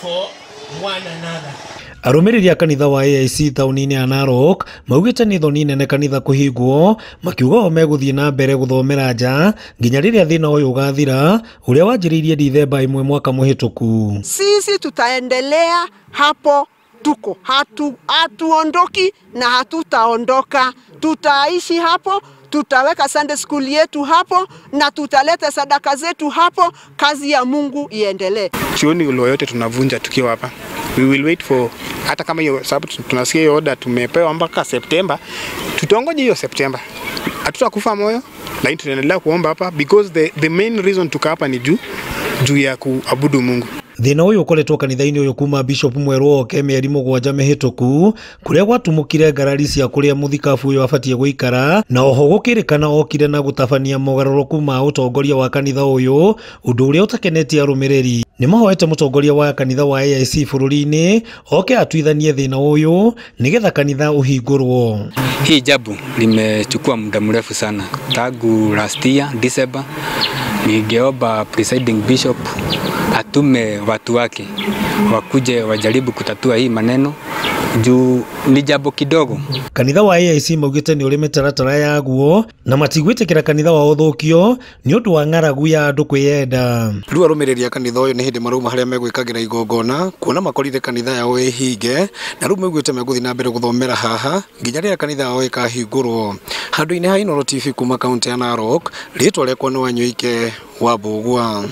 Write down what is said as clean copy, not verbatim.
for one another. Arũmĩrĩri a kanitha wa AIC taũni-inĩ ya Narok maugĩte nĩ thoni nene kanitha kũhingwo, makiuga o megũthiĩ na mbere gũthomera nja nginya rĩrĩa thĩna ũyũ ũgathira ũrĩa wanjĩrĩirie Dithemba 1 mwaka mũhĩtũku. Sisi tutaendelea hapo tuko, hatuondoki na hatutaondoka, tutaishi hapo, tutaweka Sunday school yetu hapo na tutaleta sadaka zetu hapo, kazi ya Mungu iendelee. Sioni yote tunavunja tukiwa hapa. We will wait for, hata kama hiyo sababu tunasikia hiyo order tumepewa mpaka September, tutongoje hiyo September. Hatutakufa moyo, lakini tunaendelea kuomba hapa because the main reason tuka hapa ni juu ya kuabudu Mungu. Thĩna ũyũ ũkoretwo kanitha-inĩ ũyũ kuma Bishop Mwerũ oke mĩeri 7 mĩhĩtũku kũrĩa gwatumũkire ngarari cia kũrĩa mũthikabu ũyũ abatiĩ gũikara, na oho gũkĩrĩkana okire na gũtabania mogarũrũku ma ũtongoria wa kanitha ũyũ, ũndũ ũrĩa ũtakenetie arũmĩrĩri. Nĩ mahoete mũtongoria wa kanitha wa AIC bũrũri-inĩ oke atuithanie thĩna ũyũ nĩgetha kanitha ũhingũrwo. Hii jambo limechukua muda mrefu sana tangu last year December. Ningeomba presiding bishop atume watu wake wakuje wajaribu kutatua hii maneno juu ni jambo kidogo. Kanitha wa AIC maugĩte nĩ ũrĩ mĩtaratara yaguo na matigwĩtĩkĩra kanitha wao ũthũkio nĩ ũndũ wa ng'aragu ya andũ kwĩyenda. Rĩu arũmĩrĩri a kanitha ũyũ nĩ hĩndĩ marauma harĩa megwĩkagĩra igongona kuona makorire kanitha yao ĩhinge, na rĩu maugĩte megũthiĩ na mbere gũthomera haha nginya rĩrĩa kanitha yao ĩkahingũrwo. Handũ-inĩ ha Inooro TV kuma kaunti ya Narok, rĩtwa rĩakwa nĩ Wanyoike wa Mbũgua.